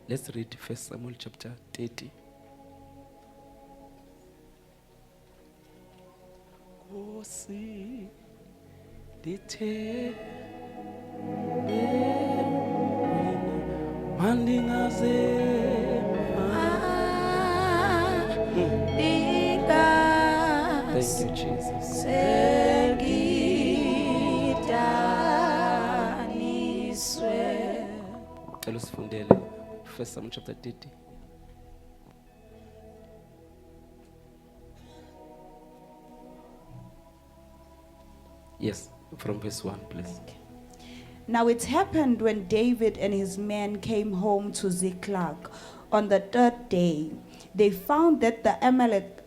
Let's read 1 Samuel chapter 30. Nkosi ndithe mandingaze. Thank you, Jesus. Cela usifundele 1 Samuel chapter 30. Yes, from verse 1, please. Okay. Now it happened when David and his men came home to Ziklag on the third day, they found that the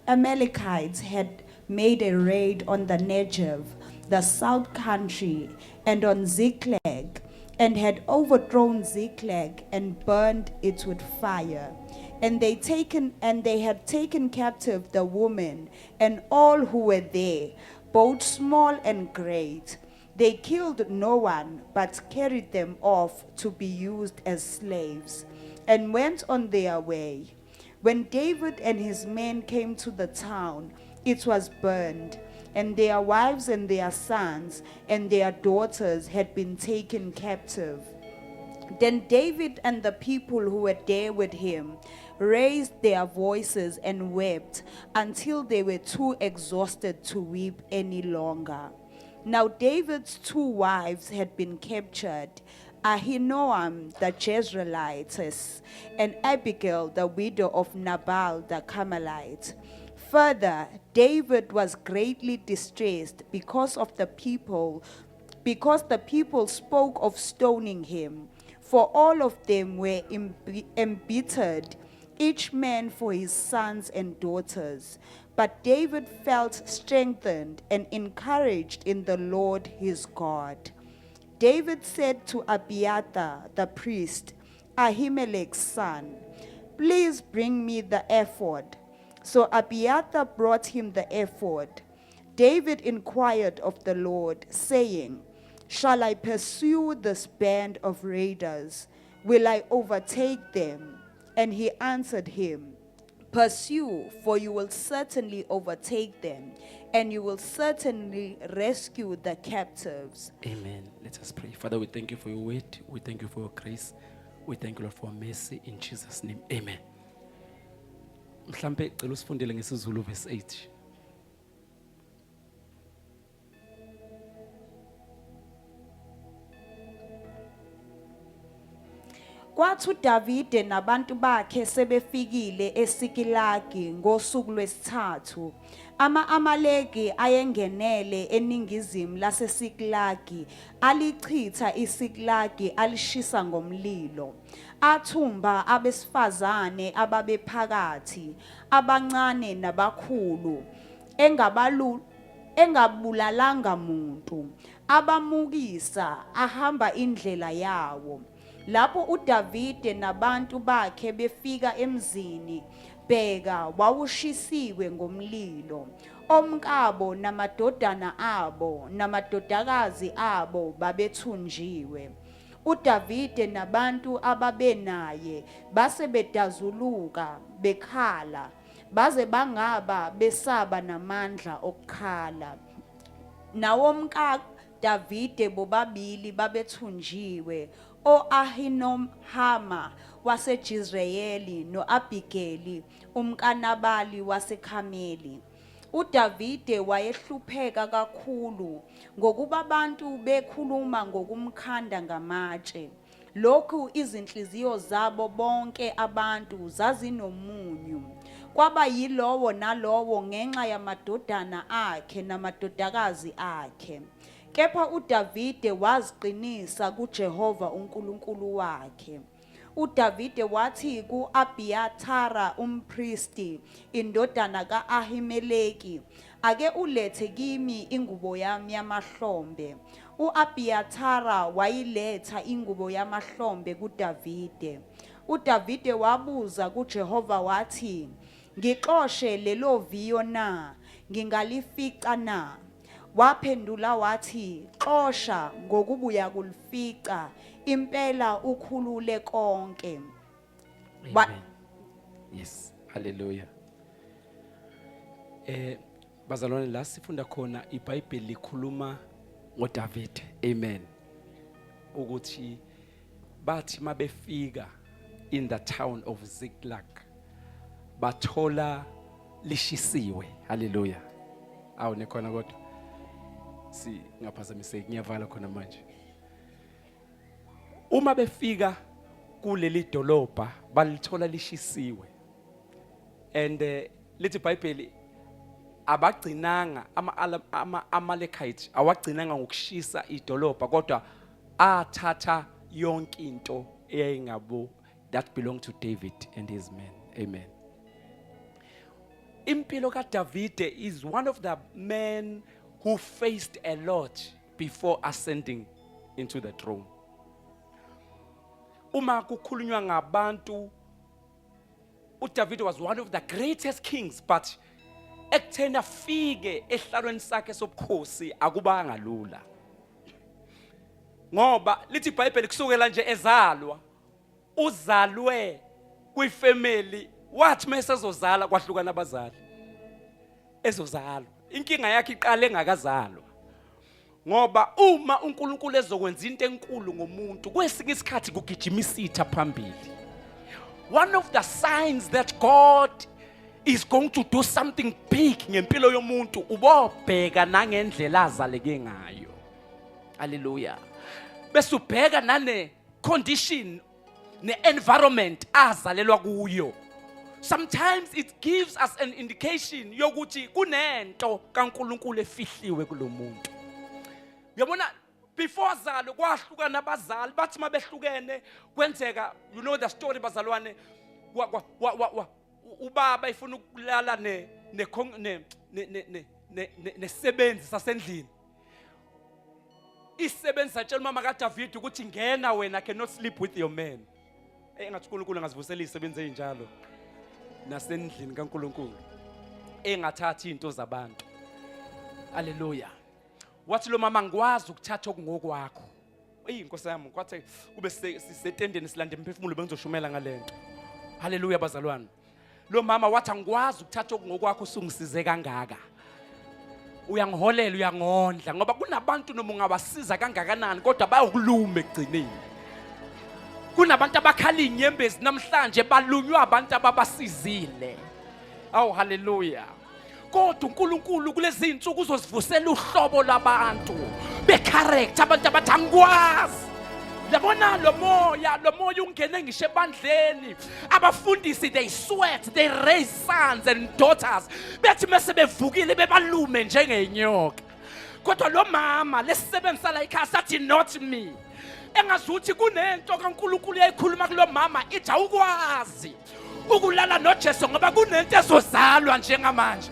Amalekites had made a raid on the Negev, the south country, and on Ziklag, and had overthrown Ziklag and burned it with fire. And they had taken captive the women and all who were there, both small and great. They killed no one, but carried them off to be used as slaves, and went on their way. When David and his men came to the town, it was burned, and their wives and their sons and their daughters had been taken captive. Then David and the people who were there with him raised their voices and wept until they were too exhausted to weep any longer. Now David's two wives had been captured, Ahinoam the Jezreelitess and Abigail the widow of Nabal the Carmelite. Further, David was greatly distressed because of the people, because the people spoke of stoning him, for all of them were embittered, each man for his sons and daughters. But David felt strengthened and encouraged in the Lord his God. David said to Abiathar the priest, Ahimelech's son, "Please bring me the ephod." So Abiathar brought him the ephod. David inquired of the Lord, saying, "Shall I pursue this band of raiders? Will I overtake them?" And he answered him, "Pursue, for you will certainly overtake them, and you will certainly rescue the captives." Amen. Let us pray. Father, we thank you for your word. We thank you for your grace. We thank you, Lord, for your mercy. In Jesus' name. Amen. Mhlambe cela usifundele ngesiZulu verse 8. Kwathi uDavide nabantu bakhe sebefikile eSikilagi ngosuku lwesithathu, ama-Amaleki ayengenele eningizimu laseSikilagi, alichitha iSikilagi alishisa ngomlilo. Athumba abesifazane ababephakathi, abancane nabakhulu, engabulalanga muntu, abamukisa ahamba indlela yawo. Lapho uDavide nabantu bakhe befika emzini, bheka, wawushisiwe ngomlilo. Omkabo namadodana abo namadodakazi abo babethunjiwe. UDavide nabantu ababenaye base bedazuluka bekhala baze bangaba besaba namandla okukhala. Nawomka Davide bobabili babethunjiwe, oAhinohama waseJizreyeli noAbigeli umkaNabali waseKhameli. UDavide wayehlupheka kakhulu ngokuba abantu bekhuluma ngokumkhanda ngamatshe. Lokhu izinhliziyo zabo bonke abantu zazinomunyu. Kwaba yilowo nalowo ngenxa yamadodana akhe namadodakazi akhe. Kepha uDavide waziqinisa kuJehova uNkulunkulu wakhe. UDavide wathi kuAbiyathara umpristi, indodana kaAhimeleki, "Ake ulethe kimi ingubo yami yamahlombe." UAbiyathara wayiletha ingubo yamahlombe kuDavide. UDavide wabuza kuJehova wathi, "Ngixoshe lelo viyo na? Ngingalifica na?" Waphendula wathi, "Xosha, ngokuba uyakulifica impela ukhulule konke." What? Amen. Yes, hallelujah. Bazalwane, la sifunda khona iBhayibheli likhuluma ngoDavid. Amen. Ukuthi bathi mabefika in the town of Ziklag, bathola lishisiwe. Hallelujah. Awu, nekhona kodwa si ngaphazamiseki, ngiyavala khona manje. Uma befika kuleli dolobha, balithola lishisiwe and lithi iBhayibheli abagcinanga ama Amalekites, awagcinanga ngokushisa idolobha, kodwa athatha yonke into eyayingabo that belonged to David and his men. Amen. Impilo kaDavide is one of the men who faced a lot before ascending into the throne. Uma kukhulunywa ngabantu, uDavid was one of the greatest kings, but ekutheni afike ehlalweni sakhe sobukhosi akubanga lula, ngoba lithi iBhayibheli kusukela nje ezalwa, uzalwe kwifamily, wathi mesezozala kwahlukana abazali ezozalwa. Inkinga yakhe iqale engakazalwa, ngoba uma uNkulunkulu ezokwenza into enkulu ngomuntu, kwesinye isikhathi kugijima isitha phambili. One of the signs that God is going to do something big ngempilo yomuntu, ubobheka nangendlela azaleke ngayo. Haleluya. Bese ubheka nane condition ne-environment azalelwa kuyo. Sometimes it gives us an indication yokuthi kunento kaNkulunkulu efihliwe kulomuntu. Uyabona, before azalwe kwahlukana abazali, bathi mabehlukene kwenzeka, you know the story, bazalwane, ubaba ifuna ukulala ne ne ne ne ne nesebenzi sasendlini. Isisebenzi satshela umama kaDavid ukuthi, "Ngena wena, cannot sleep with your man." Engathi uNkulunkulu angazivusela izisebenzi ezinjalo nasendlini kaNkulunkulu, engathathi izinto zabantu. Haleluya. Wathi lo mama, "Ngikwazi ukuthatha okungokwakho." Eyi, Nkosi yami, kwathi kube sisetendeni silanda imphefumulo, bengizoshumela ngalento. Haleluya, bazalwane. Lo mama wathi, "Angikwazi ukuthatha okungokwakho, usungisize kangaka, uyangiholela, uyangondla," ngoba kunabantu noma ungabasiza kangakanani kodwa bayokuluma ekugcineni. Kunabantu abakhala inyembezi namhlanje, balunywa abantu ababasizile. Awu, haleluya. Kodwa uNkulunkulu kulezi zinsuku uzosivusela uhlobo lwabantu becharacter, abantu abathi, "Angikwazi." Yabona lo moya ungene ngisho ebandleni. Abafundisi, they sweat, they raise sons and daughters, bethi mase bevukile bebalume njengenyoka. Kodwa lo mama lesisebenzisa la ekhaya sathi, "Not me." Engazuthi kunento kaNkulunkulu yayikhuluma kulo mama ithi, "Awukwazi ukulala noJesu ngoba kunento ezozalwa njengamanje."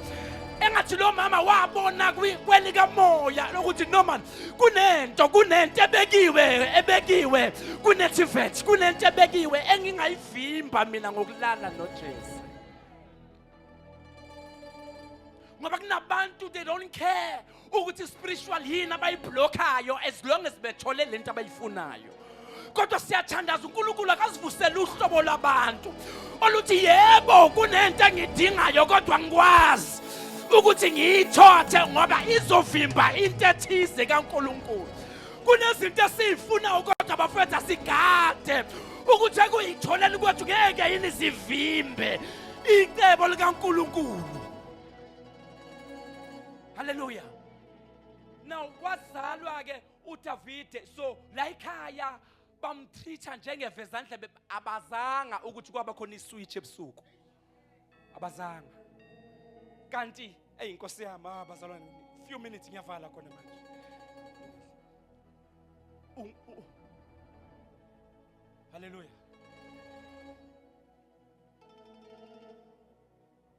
Engathi lo mama wabona kwelikamoya lokuthi noma kunento ebekiwe kunethivet, kunento ebekiwe engingayivimba mina ngokulala noJesu, ngoba kunabantu, they don't care ukuthi spiritual yini abayiblockayo as long as bethole lento abayifunayo. Kodwa siyathandaza, uNkulunkulu akazivusele uhlobo lwabantu oluthi, "Yebo, kunento engidingayo, kodwa ngikwazi ukuthi ngiyithothe ngoba izovimba into ethize kaNkulunkulu." Kunezinto esiyifunayo, kodwa bafethu, asigade ukuthi ekuyitholeni kwethu ngeke yini zivimbe icebo likaNkulunkulu. Haleluya. Now kwazalwa ke uDavide, so la ekhaya bamtreat njengevezandlebe. Abazanga ukuthi kwaba khona iswitch ebusuku, abazanga. Kanti ey, Inkosi yami, ah, bazalwane, few minutes ngiyavala khona manje. Haleluya.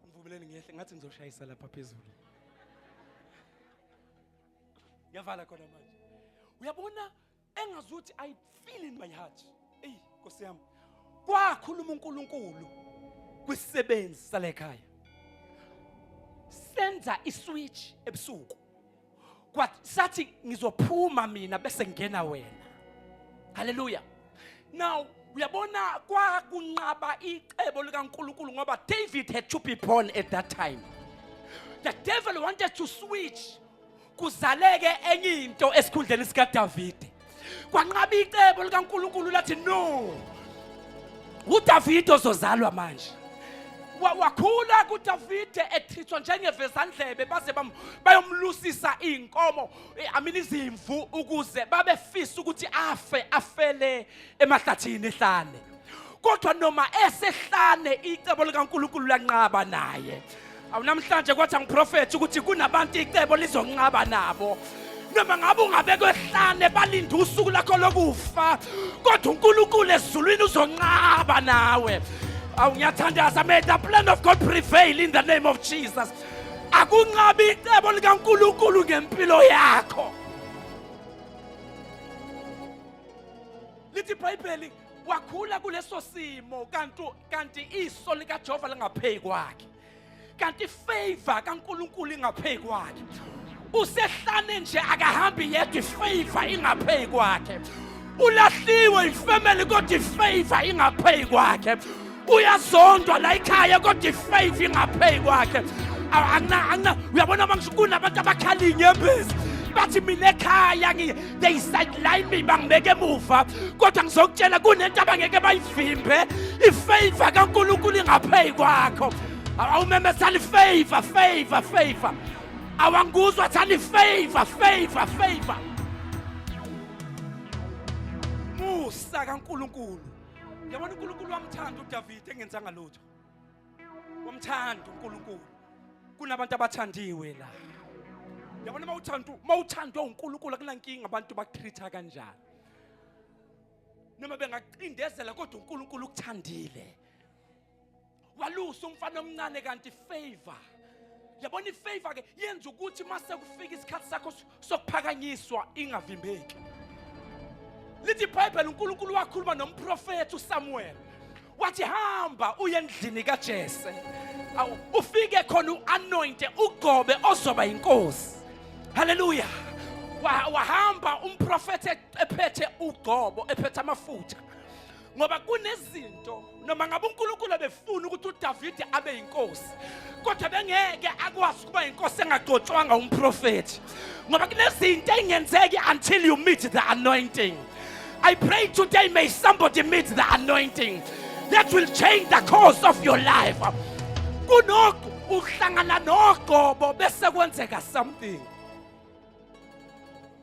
Ngivumeleni ngehle, ngathi ngizoshayisa lapha phezulu. Ngiyavala khona manje. Uyabona, engazuthi I feel in my heart, ey, Nkosi yami, kwakhuluma uNkulunkulu kwisisebenzi salekhaya, senza iswitch ebusuku, kwathi sathi, "Ngizophuma mina bese ngena wena." Haleluya. Now Uyabona, kwakunqaba icebo likaNkulunkulu ngoba David had to be born at that time. The devil wanted to switch, kuzaleke enye into esikhundleni sikaDavide. Kwanqaba icebo likaNkulunkulu, lathi no, uDavide ozozalwa manje. Wakhula kuDavide ethithwa njengevezandlebe, baze bayomlusisa iy'nkomo, I mean izimvu, ukuze babefisa ukuthi afe, afele emahlathini ehlane. Kodwa noma esehlane, icebo likaNkulunkulu lanqaba naye. Awunamhlanje kwathi angiprofethi ukuthi kunabantu icebo lizonqaba nabo. Noma ngabe ungabekwa ehlane, balinde usuku lakho lokufa, kodwa uNkulunkulu ezulwini uzonqaba nawe. Awu, ngiyathandaza, may the plan of God prevail in the name of Jesus. Akunqabi icebo likaNkulunkulu ngempilo yakho. Lithi iBhayibheli wakhula kuleso simo, kanti iso likaJehova lingaphezu kwakhe, kanti favor kaNkulunkulu ingaphezu kwakhe. Usehlane nje, akahambi yedwa, ifavor ingaphezu kwakhe. Ulahliwe ifamily, kodwa ifavor ingaphezu kwakhe. Uyazondwa la ekhaya, kodwa ifavor ingaphezu kwakhe. Angina angina uyabona, mangisho kunabantu abakhala inyembezi, bathi mina ekhaya they sideline me, bangibeke emuva, kodwa ngizokutshela kunento abangeke bayivimbe, ifavor kaNkulunkulu ingaphezu kwakho. Awumemezela ifavor, favor, favor. Awanguzwa, thani favor, favor, favor. Musa kaNkulunkulu. Yabona, uNkulunkulu wamthanda uDavid engenzanga lutho. Wamthanda uNkulunkulu. Kunabantu abathandiwe la. Yabona, mawuthanda, mawuthandwa uNkulunkulu, akunankinga abantu bakutreat kanjani noma bengacindezela, kodwa uNkulunkulu ukuthandile. Walusa umfana omncane, kanti favor. Yabona, ifavor ke yenza ukuthi mase kufika isikhathi sakho sokuphakanyiswa ingavimbeki. Lithi iBhayibheli uNkulunkulu wakhuluma nomprofethi uSamuel, wathi hamba uye endlini kaJese, ufike khona uanointe, ugcobe ozoba inkosi. Haleluya. Wahamba umprofethi ephethe ugcobo, ephethe amafutha, ngoba kunezinto noma ngabe uNkulunkulu ebefuna ukuthi uDavide abe yinkosi, kodwa bengeke akwazi ukuba inkosi engagcotshwanga umprofethi, ngoba kunezinto engenzeki until you meet the anointing. I pray today, may somebody meet the anointing that will change the course of your life. Kunoku uhlangana nogcobo bese kwenzeka something.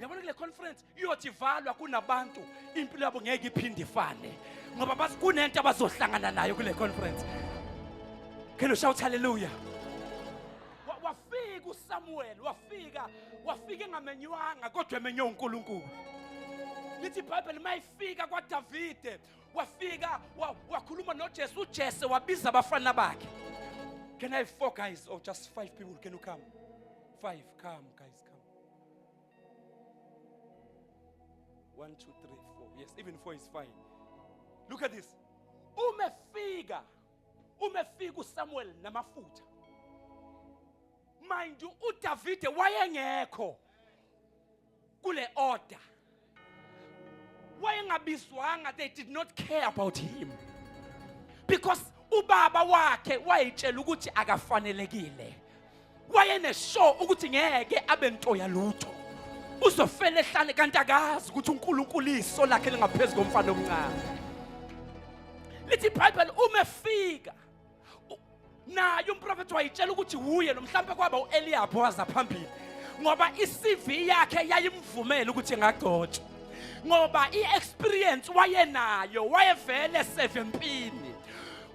Yabona, kule conference iyothi ivalwa, kunabantu impilo yabo ngeke iphinde ifane, ngoba kunento abazohlangana nayo kule conference. Can you shout hallelujah? Wafika uSamuel, wafika engamenywanga, kodwa emenywe uNkulunkulu. Lithi iBhayibheli mayifika kwaDavide, wafika wakhuluma noJese. UJese wabiza abafana bakhe. Can I have four guys or just five people? Can you come? Five, come guys, come. One, two, three, four. Yes, even four is fine. Look at this. Uma efika uSamuel namafutha, mind you, uDavide wayengekho kule order, wayengabizwanga. They did not care about him because ubaba wakhe wayetshela ukuthi akafanelekile, wayeneshow ukuthi ngeke abe nto yalutho, uzofela ehlane, kanti akazi ukuthi uNkulunkulu iso lakhe lingaphezu komfana omncane. Lithi iBhayibheli uma efika naye umprofethi wayitshela ukuthi wuye lo. Mhlawumbe kwaba u-Eliyabu waza phambili, ngoba i-CV yakhe yayimvumela ukuthi engagcotshwa, ngoba i-experience wayenayo, wayevele sevempini.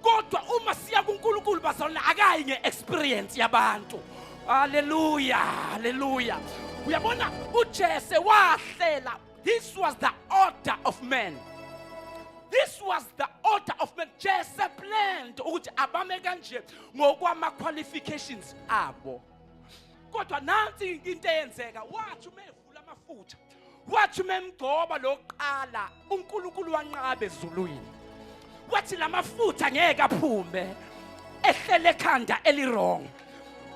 Kodwa uma siya kuNkulunkulu, bazalwane, akayi nge-experience yabantu. Haleluya, haleluya. Uyabona, uJese wahlela. This was the order of man. This was the order of man. Jesse planned ukuthi abame kanje ngokwama qualifications abo, kodwa nansi into eyenzeka. Wathi uma evula amafutha, wathi uma emgcoba lokuqala, uNkulunkulu wanqaba ezulwini, wathi lamafutha ngeke aphume, ehlele ekhanda eliwrong.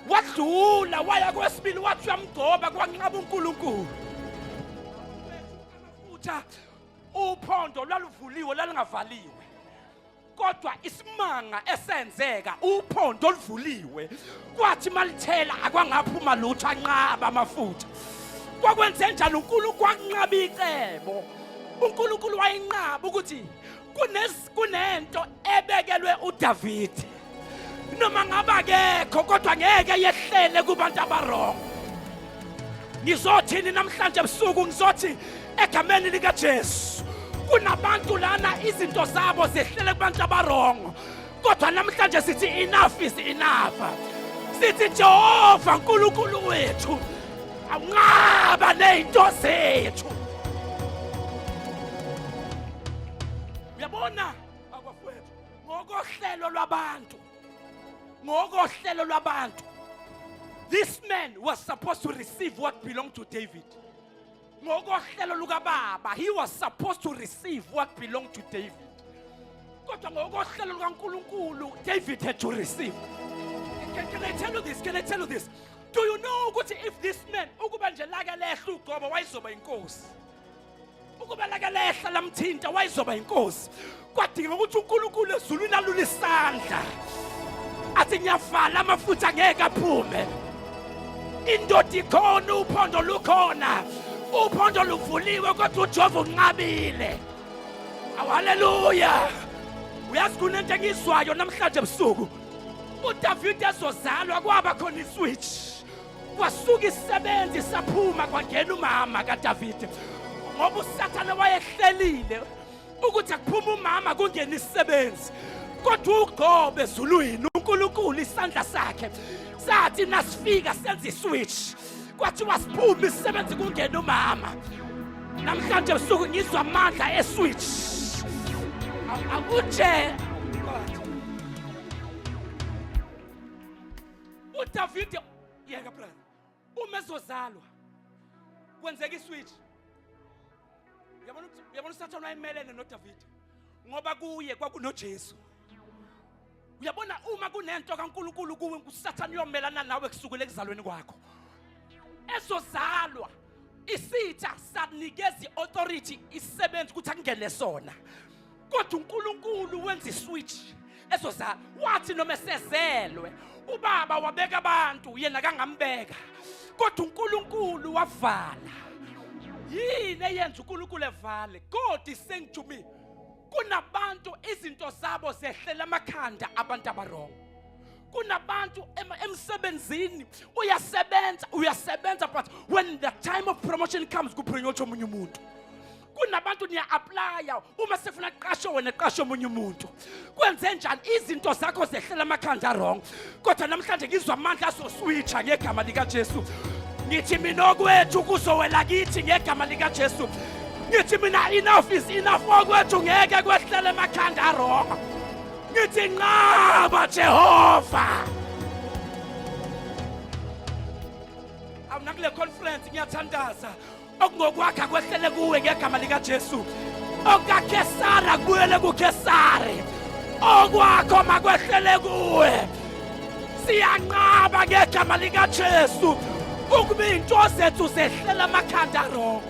Wadlula waya kwesibili, wathi uyamgcoba, kwanqaba uNkulunkulu amafutha. Uphondo lwaluvuliwe, lalungavaliwe. Kodwa isimanga esenzeka, uphondo oluvuliwe kwathi malithela akwangaphuma lutho, anqaba amafutha. Kwakwenze njani uNkulunkulu? Kwakunqaba icebo. UNkulunkulu wayinqaba ukuthi kunento ebekelwe uDavid, noma ngaba kekho, kodwa ngeke yehlele kubantu abarongo. Ngizothini namhlanje ebusuku? Ngizothi egameni likaJesu, kunabantu lana izinto zabo zehlele kubantu abarongo, kodwa namhlanje sithi enough is enough. Sithi Jehova uNkulunkulu wethu, awunqaba nezinto zethu. Uyabona abafowethu, ngokohlelo lwabantu, ngokohlelo lwabantu, this man was supposed to receive what belonged to David. Ngokohlelo lukababa, he was supposed to receive what belonged to David, kodwa ngokohlelo lukaNkulunkulu, David had to receive. Can I tell you this? Can I tell you this? Do you know ukuthi if this man ukuba nje lake lehla ugcobo, wayezoba inkosi? Ukuba lake lehla lamthinta, wayezoba inkosi. Kwadinga ukuthi uNkulunkulu ezulwini alule isandla, athi ngiyavala amafutha, ngeke aphume. Indoda ikhona, uphondo lukhona, uphondo luvuliwe, kodwa uJehova unqabile. Haleluya! Uyazi kunento engizwayo namhlanje ebusuku. uDavid ezozalwa kwaba khona iswitch, kwasuka isisebenzi saphuma, kwangena umama kaDavid, ngoba uSathane wayehlelile ukuthi akuphuma umama kungena isisebenzi. Kodwa ugcobe ezulwini uNkulunkulu, isandla sakhe sathi nasifika senza iswitch, kwathiwa siphuma isisebenzi kungena umama. Namhlanje ebusuku ngizwa amandla eswitch akuje. uDavid, yeka brother, uma ezozalwa kwenzeka iswitch. Uyabona, uyabona, uSathane wayemelene noDavid ngoba kuye kwakunoJesu. Uyabona, uma kunento kaNkulunkulu kuwe, uSathane uyomelana nawe kusukela ekuzalweni kwakho. Ezozalwa, isitha sanikeza i-authority isebenzi ukuthi akungene sona, kodwa uNkulunkulu wenza iswitch. Ezozalwa, wathi noma esezelwe, ubaba wabeka abantu, yena kangambeka, kodwa uNkulunkulu wavala. Yini eyenza uNkulunkulu evale? God is saying to me, kunabantu izinto zabo zehlela amakhanda abantu abarongo. Kunabantu emsebenzini, uyasebenza, uyasebenza, but when the time of promotion comes, kupromote omunye umuntu. Kunabantu niya-applya, uma sefuna kuqashwe wena, qashe omunye umuntu. Kwenze njani? Izinto zakho zehlela amakhanda wrong. Kodwa namhlanje ngizwa amandla azoswitcha ngegama likaJesu. Ngithi mina okwethu kuzowela kithi ngegama likaJesu. Ngithi mina enough is enough, okwethu ngeke kwehlele emakhanda wrong. Ngithi nqaba Jehova. Awunakule conference, ngiyathandaza, okungokwakha kwehlele kuwe ngegama likaJesu. OkaKhesari akubuyele kuKhesari, okwakho makwehlele kuwe. Siyanqaba ngegama likaJesu ukuba iy'nto zethu zehlela amakhanda wrong.